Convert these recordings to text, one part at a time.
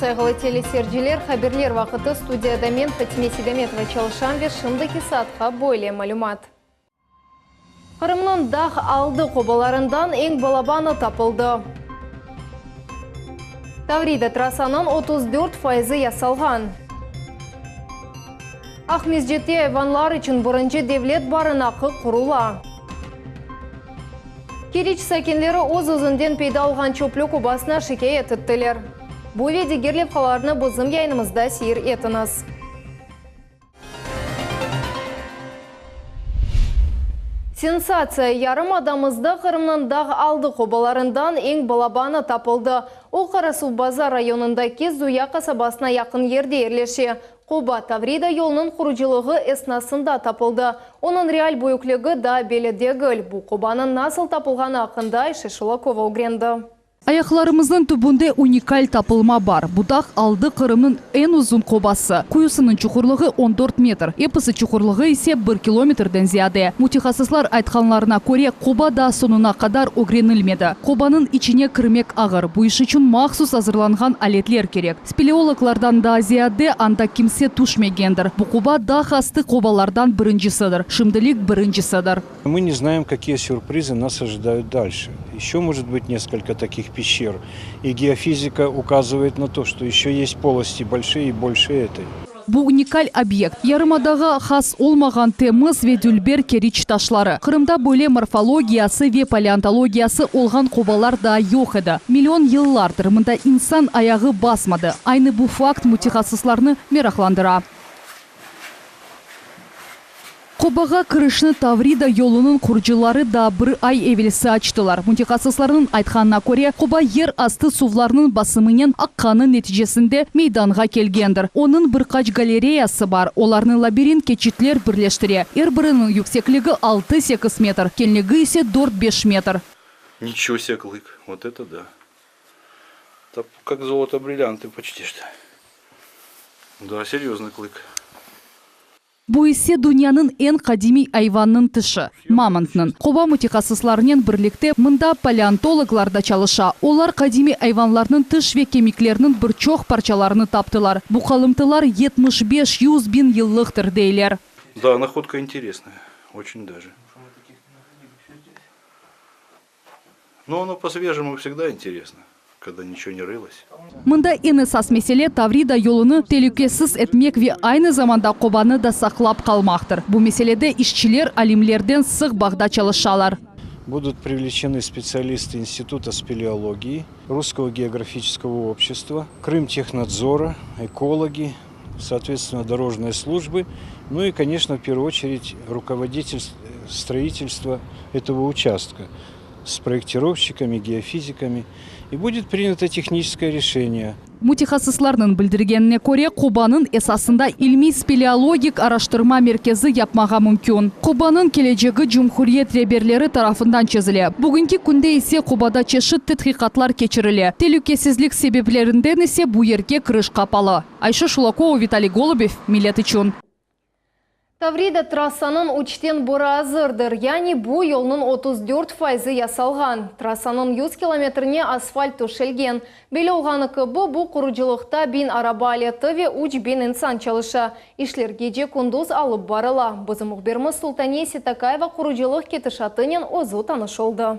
sayğılı teleseyirciler. Haberler vaqıtı studiyada men, Fatime Seydametova, çalışam ve şimdiki saatqa böyle malümat. Qırımnıñ dağ aldı qobalarından eñ balabanı tapıldı. Tavrida trassanıñ 34 fayızı yasalğan. Aqmescitte ayvanlar içün birinci devlet barınaqı qurula. Keriç sakinleri öz-özünden peyda olğan çöplük obasına şikâyet ettiler. Bu ve diger levhalarnı bizim yayınımızda seyir etiñiz. Sensatsiya, yarımadamızda Qırımnıñ dağ aldı qobalarından eñ balabanı tapıldı. O, Qarasuvbazar rayonındaki Zuya qasabasına yaqın yerde yerleşe. Qoba, Tavrida yolunıñ qurucılığı esnasında tapıldı. Onıñ real büyükligi daa belli degil. Bu qobanıñ nasıl tapılğanı aqqında Ayşe Şulakova ögrendi. Ayaqlarımıznıñ tübünde unikal tapılma bar. Bu dağ aldı Qırımnıñ eñ uzun qobası. Quyusınıñ çuqurlığı 14 metr, episi çuqurlığı ise bir kilometrden ziyade. Mütehassıslar aytqanlarına köre, qoba daa soñuna qadar ögrenilmedi. Qobanıñ içine kirmek ağır, bu iş içün mahsus azırlanğan aletler kerek. Speleologlardan daa ziyade anda kimse tüşmegendir. Bu qoba dağ astı qobalardan birincisidir. Şimdilik birincisidir. Мы не знаем, какие сюрпризы нас ожидают дальше. Еще может быть несколько таких пещер. И геофизика указывает на то, что еще есть полости большие и больше этой. Bu unikal obyekt, yarımadağa has olmağan temiz ve dülber keriç taşları. Qırımda böyle morfologiyası ve paleontologiyası olğan qobalar daa yoq edi. Million yıllardır mında insan ayağı basmadı. Aynı bu fakt mütehassıslarnı meraqlandıra. Qobağa kirişni Tavrida yolunıñ qurucıları daa bir ay evelsi açtılar. Mütehassıslarnıñ aytqanına köre, qoba yer astı suvlarnıñ basımınen aqqanı neticesinde meydanğa kelgendir. Onıñ bir qaç galereyası bar, olarnı labirint keçitler birleştire. Er biriniñ yüksekligi altı-sekiz metr, keñligi ise dört-beş metr. Niçego себе клык, вот это да. Как золото бриллианты почти что. Да, серьезный клык. Bu ise dünyanıñ eñ qadimiy ayvannıñ tişi, mamontnıñ. Qoba mütehassıslarınen birlikte mında paleontologlar da çalışa. Olar qadimiy ayvanlarnıñ tiş ve kemikleriniñ bir çoq parçalarını taptılar. Bu qalımtılar 75, 100 biñ yıllıqtır, deyler. Да, находка интересная, очень даже. Но оно по-свежему всегда интересно, когда ничего не рылось. Mında eñ esas mesele, Tavrida yolunı telükesiz etmek ve aynı zamanda qobanı da saqlap qalmaqtır. Bu meselede işçiler alimlerden sıq bağda çalışalar. Будут привлечены специалисты Института спелеологии, Русского географического общества, Крымтехнадзора, экологи, соответственно, дорожные службы, ну и, конечно, в первую очередь, руководитель строительства этого участка с проектировщиками, геофизиками. И будет принято техническое решение. Mütehassıslarnıñ bildirgenine köre, qobanıñ esasında ilmiy speleologik araştırma merkezi yapmağa mümkün. Qobanıñ kelecegi cumhuriyet reberleri tarafından çezile. Bugünki künde ise qobada çeşit tedqiqatlar keçirile. Telükesizlik sebeplerinden ise bu yerge kiriş qapalı. Ayşe Şulakova, Vitaliy Golubev, Millet içün. Tavrida trassanıñ üçten biri azırdır, yani bu yolnıñ 34 fayızı yasalğan. Trassanıñ 100 kilometrine asfalt töşelgen. Belli olğanı kibi, bu qurucılıqta 1000 araba aleti ve 3000 insan çalışa. İşler gece-kündüz alıp barıla. Bizim mühbirimiz Sultaniye Seytakayeva qurucılıq ketişatınen özü tanış oldı.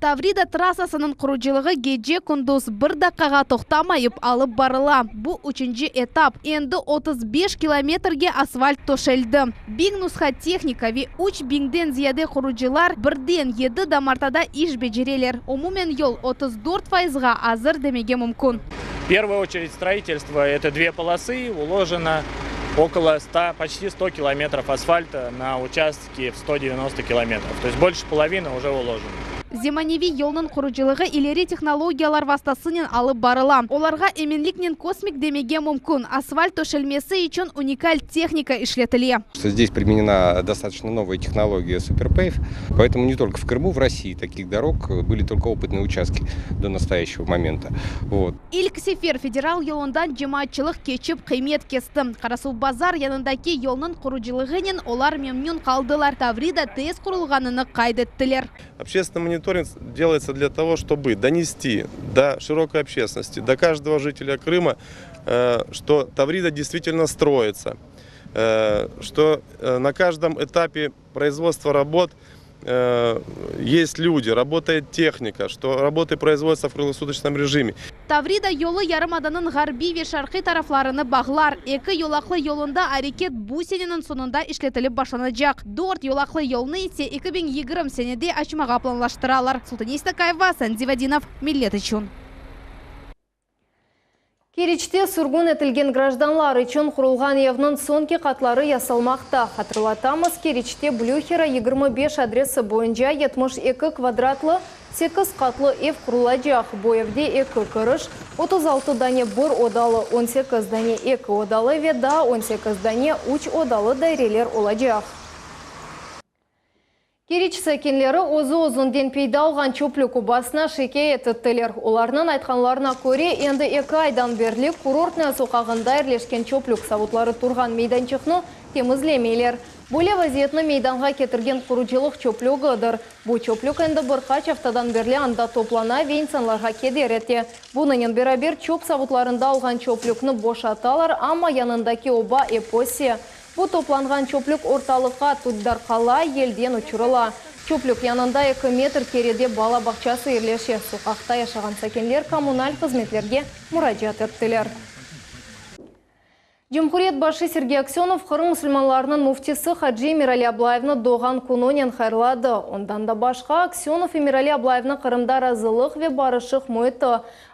Tavrida trassasınıñ qurucılığı gece-kündüz bir daqqağa toqtamayıp alıp barıla. Bu üçünci etap. Endi 35 kilometrge asfalt töşeldi. 1000 nusha tehnika ve 3000-den ziyade qurucılar birden yedi damartada iş becereler. Umumen yol 34 fayızğa azır demege mümkün. В первую очередь строительство – это две полосы, уложено около 100, почти 100 километров асфальта на участке в 190 километров. То есть больше половины уже уложено. Zemaneviy yolnıñ qurucılığı ileri tehnologiyalar vastasınen alıp barıla. Olarğa eminliknen kosmik demege mümkün. Asfalt töşelmesi içün unikal tehnika işletile. Здесь применена достаточно новая технология Суперпейв, поэтому не только в Крыму, в России таких дорог были только опытные участки до настоящего момента. Вот. İlk sefer federal yolundan cemaatçılıq keçip qıymet kesti. Qarasuvbazar yanındaki yolnıñ qurucılığınen olar memnün qaldılar. Tavrida tez qurulğanını qayd ettiler. Общественный мониторинг. Мониторинг делается для того, чтобы донести до широкой общественности, до каждого жителя Крыма, что Таврида действительно строится, что на каждом этапе производства работ есть люди, работает техника, что работы производятся в круглосуточном режиме. Tavrida yolu yarımadanıñ ğarbiy ve şarqiy taraflarını bağlar. Eki yolaqlı yolunda areket bu seneniñ soñunda işletilip başlanacaq. Dört yolaqlı yolnı ise 2020 senede açmağa planlaştıralar. Sultaniye Stakayeva, Asan Zivadinov, Millet içün. Keriçte sürgün etilgen grajdanlar içün qurulğan evniñ soñki qatları yasalmaqta. Hatırlatamız, Keriçte Blühera 25 adresi boyunca 72 kvadratlı 8 qatlı ev qurulacaq. Bu evde eki kiriş, 36 dane bir odalı, 18 dane eki odalı ve daa 18 dane üç odalı daireler olacaq. Keriç sakinleri Özü-özünden peyda olğan çöplük obasına şikâyet ettiler. Olarnıñ aytqanlarına köre, endi eki aydan berli Kurortnaya soqağında yerleşken çöplük savutları turğan meydançıqnı temizlemeyler. Böyle vaziyetni meydanğa ketirgen qurucılıq çöplügidir. Bu çöplük endi bir qaç aftadan berli anda toplana ve insanlarğa keder ete. Bunıñnen beraber çöp savutlarında olğan çöplükni boşatalar, amma yanındaki oba ep öse. Bu toplanğan çöplük ortalıqqa darqala, yelden uçurıla. Çöplük yanında 2 metr keride bala bağçası yerleşe. Soqaqta yaşağan sakinler kommunal hızmetlerge muracaat ettiler. Cumhuriyet başı Sergey Aksenov Qırım musulmanlarınıñ müftisi Hacı Emirali Ablayevni doğğan kününen hayırladı. Ondan da başqa Aksenov Emirali Ablayevni Qırımda razılıq ve barışıq müiti,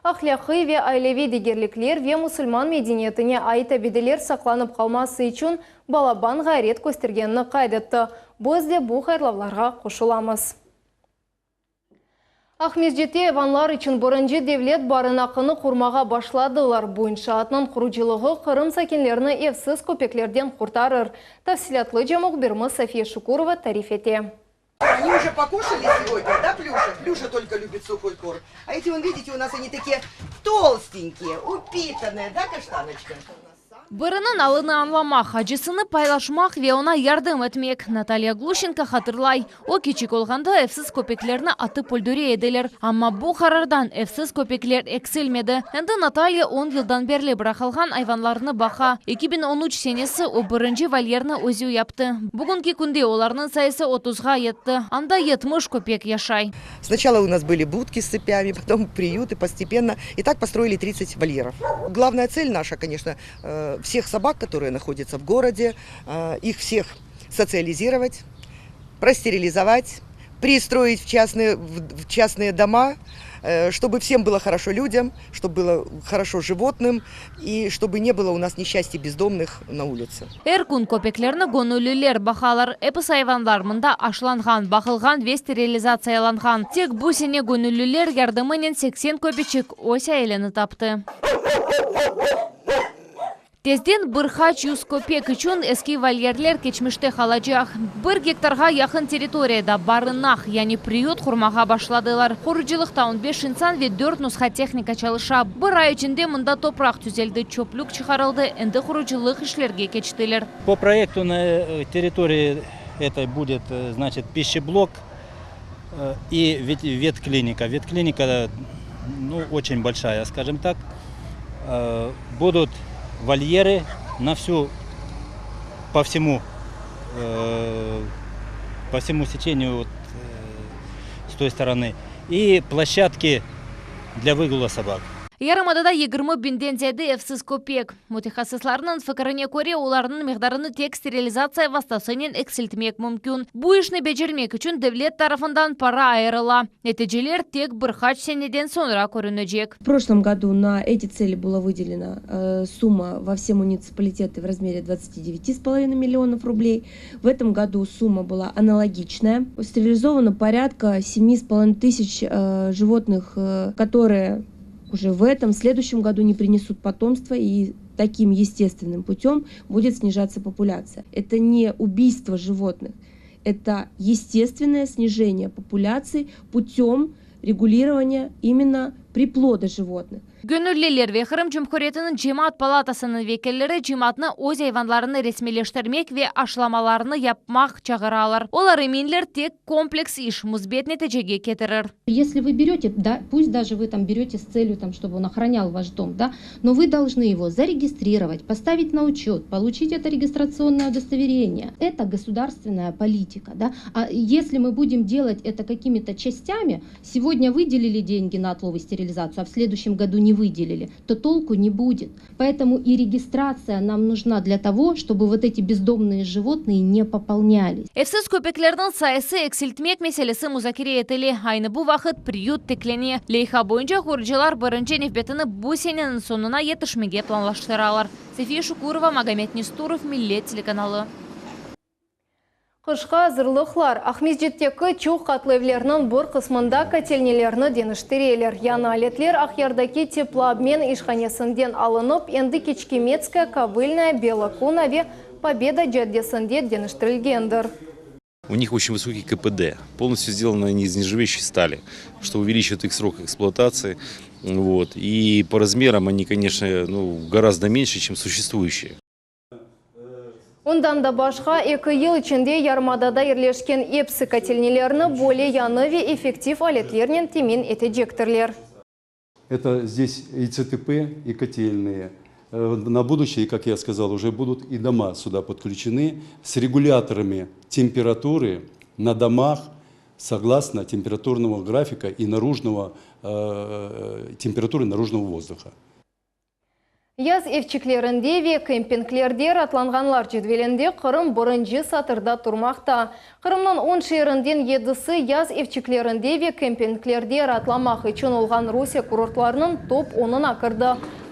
ahlâqiy ve aileviy degerlikler ve musulman medeniyetine ait abideler saqlanıp qalması içün balaban ğayret köstergenini qayd etti. Biz de bu hayırlavlarğa qoşulamız. Aqmescitte ayvanlar içün birinci devlet barınaqını qurmağa başladılar. Bu inşaatnıñ qurucılığı Qırım sakinlerini evsiz köpeklerden qurtarır. Tafsilâtlıca mühbirimiz Safiye Şukurova tarif ete. Они уже покушали сегодня, да, Плюша? Плюша только любит сухой корм. А эти, вон, видите, у нас они такие толстенькие, упитанные, да, каштаночка? Biriniñ alını añlamaq, acısını paylaşmaq ve oña yardım etmek. Natalya Gluşenko hatırlay. O kiçik olğanda evsiz köpeklerni atıp öldüre ediler. Amma bu qarardan evsiz köpekler eksilmedi. Endi Natalya 10 yıldan berli bıraqılğan ayvanlarnı baqa. 2013 senesi o birinci volyerni özü yaptı. Bugünki künde olarnıñ sayısı 30-ğa yetti. Anda 70 köpek yaşay. Сначала у нас были будки с цепями, потом приюты постепенно. И так построили 30 вольеров. Главная цель наша, конечно, всех собак, которые находятся в городе, их всех социализировать, простерилизовать, пристроить в частные дома, чтобы всем было хорошо людям, чтобы было хорошо животным и чтобы не было у нас несчастья бездомных на улице. Er kün köpeklerni göñülliler baqalar. Episi ayvanlar mında aşlanğan, baqılğan ve sterilizatsiyalanğan. Tek bu sene göñülliler yardımınen 80 köpeçik öz aileni taptı. Tezden bir qaç yüz köpek içün eski volyerler keçmişte qalacaq. 1 gektarğa yaqın territoriyada barınaq, yani priyut qurmağa başladılar. Qurucılıqta 15 insan ve 4 nusha tehnika çalışa. Bir ay içinde mında topraq tüzeldi, çöplük çıqarıldı, endi qurucılıq işlerge keçtiler. По проекту на территории этой будет, значит, пищеблок и ветклиника. Ветклиника, ну, очень большая, скажем так. Будут вольеры на всю, по всему сечению вот, с той стороны. И площадки для выгула собак. Yarımadada 20 biñden ziyade evsiz köpek. Mütehassıslarnıñ fikrine köre, olarnıñ miqdarını tek sterilizatsiya vastasınen eksiltmek mümkün. Bu işni becermek içün devlet tarafından para ayırıla. Neticeler tek bir qaç seneden soñra körünecek. В прошлом году на эти цели была выделена сумма во все муниципалитеты в размере 29,5 миллионов рублей. В этом году сумма была аналогичная. Стерилизовано порядка 7,5 тысяч животных, которые уже в этом, следующем году не принесут потомства и таким естественным путем будет снижаться популяция. Это не убийство животных, это естественное снижение популяции путем регулирования именно приплода животных. Göñülliler ve Qırım Cumhuriyetiniñ Cemaat palatasınıñ vekilleri cemaatnı öz ayvanlarını resmiyleştirmek ve aşılamalarnı yapmaq çağıralar. Olar eminler, tek kompleks iş müsbet neticege ketirir. Если вы берете, да, пусть даже вы там берете с целью, там, чтобы он охранял ваш дом, да, но вы должны его зарегистрировать, поставить на учет, получить это регистрационное удостоверение. Это государственная политика. Да? А если мы будем делать это какими-то частями, сегодня выделили деньги на отлов и стерилизацию, а в следующем году не выделили, то толку не будет. Поэтому и регистрация нам нужна для того, чтобы вот эти бездомные животные не пополнялись. Evsiz köpeklerniñ sayısı eksiltmek meselesi muzakere etile. Aynı bu vaqıt priyut tiklene. Leyha boyunca qurucılar birinci nevbetini bu seneniñ soñuna yetişmege planlaştıralar. Safiye Şukurova, Magomed Nesturov, Millet telekanalı. Qışqa azırlıqlar. Aqmescitteki çoq qatlı evlerniñ bir qısmında kotelnilerni deñiştireler. Yañı aletler Aqyardaki Teploobmen işhanesinden alınıp, endi Keçkemetskaya, Kovılnaya, Bela Kuna ve Pobeda caddesinde deñiştirilgendir. У них очень высокий КПД, полностью сделаны они из нержавеющей стали, что увеличивает их срок эксплуатации. Вот. И по размерам они, конечно, ну, гораздо меньше, чем существующие. Ondan da başqa, 2 yıl içinde yarımadada yerleşken episi kotelnilerni böyle yañı ve effektiv aletlernen temin etecektirler. Это здесь и ЦТП, и котельные. На будущее, как я сказал, уже будут и дома сюда подключены с регуляторами температуры на домах согласно температурного графика и наружного, э, температуры наружного воздуха. Yaz evçiklerinde ve kempinglerde raatlanğanlar cedvelinde Qırım birinci satırda turmaqta. Qırımnıñ 10 şeerinden yedisi yaz evçiklerinde ve kempinglerde raatlanmaq içün olğan Rusiye kurortlarınıñ top onuna kirdi.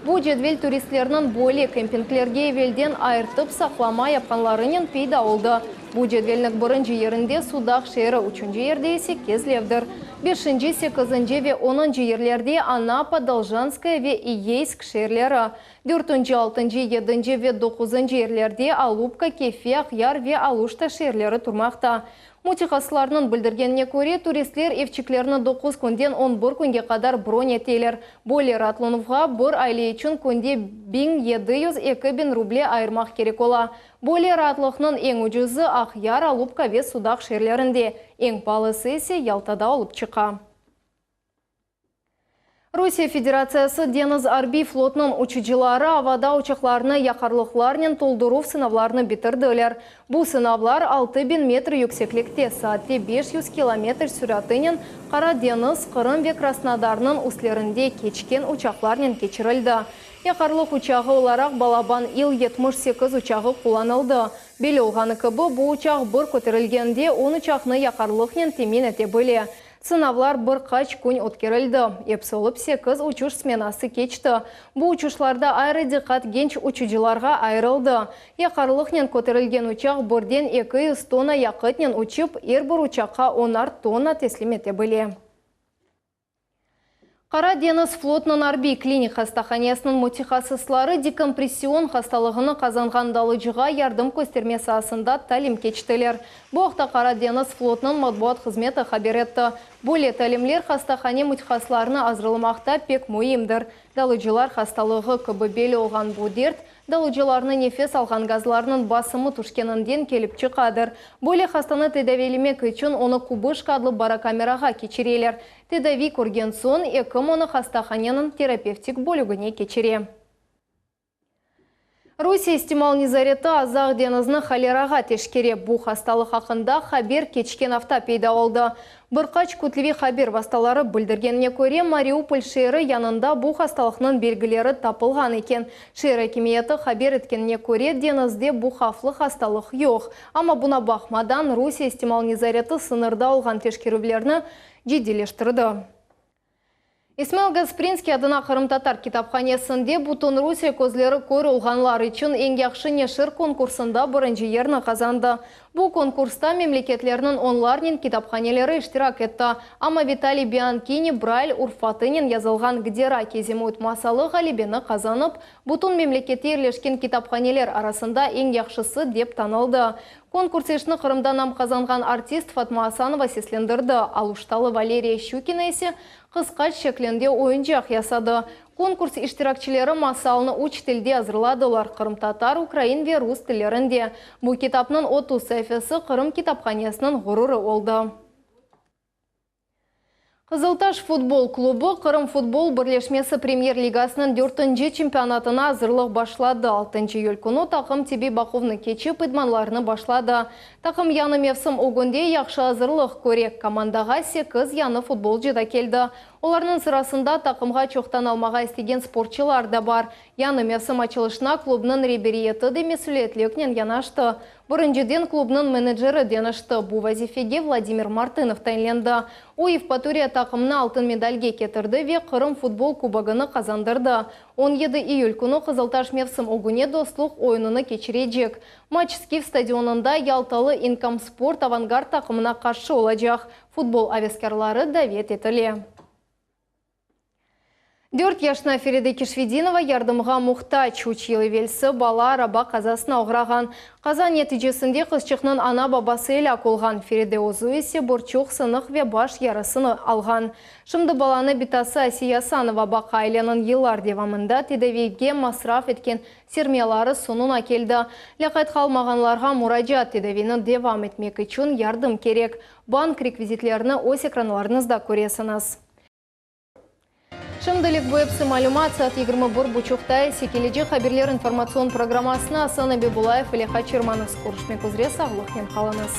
Bu cedvel turistlerniñ böyle kempinglerge evelden ayırtıp saqlama yapqanlarınen peyda oldı. Bu cedvelniñ birinci yerinde Sudaq şeeri, üçünci yerde ise Kezlevdir. Beşinci, sekizinci ve 10 yerlerde Anapa, Doljanskaya ve Yeysk şeerleri. Dörtünci, altıncı, yedinci ve doquzıncı yerlerde Alupka, Kefe, Aqyar ve Aluşta şeerleri turmaqta. Mütehassıslarnıñ bildirgenine köre, turistler evçiklerni 9 künden 11 künge qadar bron eteler. Böyle raatlanuvğa bir aile içün künde 1700-2000 ruble ayırmaq kerek ola. Böyle raatlıqnıñ eñ ucuzı Aqyar, Alupka ve Sudaq şeerlerinde. Eñ paalısı ise Yaltada olıp çıqa. Rusiye Federatsiyası Deñiz arbiy flotunıñ uçucıları avada uçaqlarnı yaqarlıqlarnen tolduruv sınavlarını bitirdiler. Bu sınavlar 6000 metr yükseklikte saatte 500 kilometr süratinen Qara deñiz, Qırım ve Krasnodarnıñ üstlerinde keçken uçaqlarnen keçirildi. Yaqarlıq uçağı olaraq balaban İl-78 uçağı qullanıldı. Belli olğanı kibi, bu uçaq bir köterilgende 10 uçaqnı yaqarlıqnen temin ete bile. Sınavlar bir qaç kün ötkerildi. Episi olıp 8 uçuş smenası keçti. Bu uçuşlarda ayrı diqqat genç uçucılarğa ayırıldı. Yaqarlıqnen köterilgen uçaq birden 200 tonna yaqıtnen uçıp, er bir uçaqqa onar tonna teslim ete bile. Qara deñiz flotunıñ arbiy klinik hastahanesiniñ mütehassısları dekompression hastalığını qazanğan dalıcığa yardım kösterme saasında talim keçtiler. Bu aqta Qara deñiz flotunıñ matbuat hızmeti haber etti. Böyle talimler hastahane mütehassıslarını azırlamaqta pek müimdir. Dalıcılar hastalığı kibi belli olğan bu dert, dalıcılarnı nefes alğan gazlarnıñ basımı tüşkeninden kelip çıqadır. Böyle hastanı tedaviylemek içün onı kubışka adlı barokamerağa keçireler. Tedaviy körgen soñ, ekim onı hastahaneniñ terapevtik bölügine keçire. Rusiye istimal nezareti Azaq deñizni holerağa teşkere. Bu hastalıq aqqında haber keçken afta peyda oldı. Bir qaç kütleviy haber vastaları bildirgenine köre, Mariupol şeeri yanında bu hastalıqnıñ belgileri tapılğan eken. Şeer akimiyeti haber etkenine köre, deñizde bu havflı hastalıq yoq. Amma buña baqmadan, Rusiye istimal nezareti sıñırda olğan teşkerüvlerni ciddiyleştirdi. İsmail Gasprinskiy adına Qırımtatar kitaphanesinde bütün Rusiye közleri kör olğanlar içün eñ yahşı neşir konkursında birinci yerni qazandı. Bu konkursta memleketlerniñ onlarnen kitaphaneleri iştirak etti. Amma Vitaliy Biankini Brayl urfatınen yazılğan Gde raki zimuyut masalı ğalebeni qazanıp, bütün memlekette yerleşken kitaphaneler arasında eñ yahşısı dep tanıldı. Konkurs işini Qırımda nam qazanğan artist Fatma Asanova seslendirdi, Aluştalı Valeriya Şçukina ise qısqaç şeklinde oyuncaq yasadı. Konkurs iştirakçileri masalnı üç tilde azırladılar, qırımtatar, ukrain ve rus tillerinde. Bu kitapnıñ 30 saifesi Qırım kitaphanesiniñ ğururı oldı. Qızıltaş futbol klubu Qırım futbol birleşmesi Premyer ligasınıñ dörtünci çempionatına azırlıq başladı. Altıncı iyül künü taqım tibbiy baquvnı keçip, idmanlarını başladı. Taqım yañı mevsim ögünde yahşı azırlıq köre. Komandağa sekiz yañı futbolcı da keldi. Olarnıñ sırasında taqımğa çoqtan almağa istegen sportçılar da bar. Yañı mevsim açılışına klubnıñ reberiyeti de mesüliyetliknen yanaştı. Birinciden klubnıñ meneceri deñişti, bu vazifege Vladimir Martınov tayinlendi. O, Yevpatoriya taqımını altın medalge ketirdi ve Qırım futbol kubogını qazandırdı. 17 iyül künü Qızıltaş mevsim ögüne dostluq oyunını keçirecek. Matç Skif stadionında Yaltalı İnkomsport Avangard taqımına qarşı olacaq. Futbol aveskârları davet etile. Dört yaşına Feride Kişvedinova yardımğa muhtac. Üç yıl evelsi bala araba qazasına oğrağan. Qaza neticesinde qızçıqnıñ ana-babası elâk olğan, Feride özü ise bir çoq sınıq ve baş yarasını alğan. Şimdi balanı bitası Asiye Asanova baqa. Aileniñ yıllar devamında tedaviyge masraf etken sermiyaları soñuna keldi. Lâqayt qalmağanlarğa muracaat, tedaviyni devam etmek içün yardım kerek. Bank rekvizitlerini öz ekranlarıñızda köresiñiz. Şimdilik bu episi malümat, saat 21 buçuqta ise kelecek haberler informatsion programmasını Asan Abibullayev ile qaçırmañız. Körüşmek üzre, sağlıqnen qalıñız.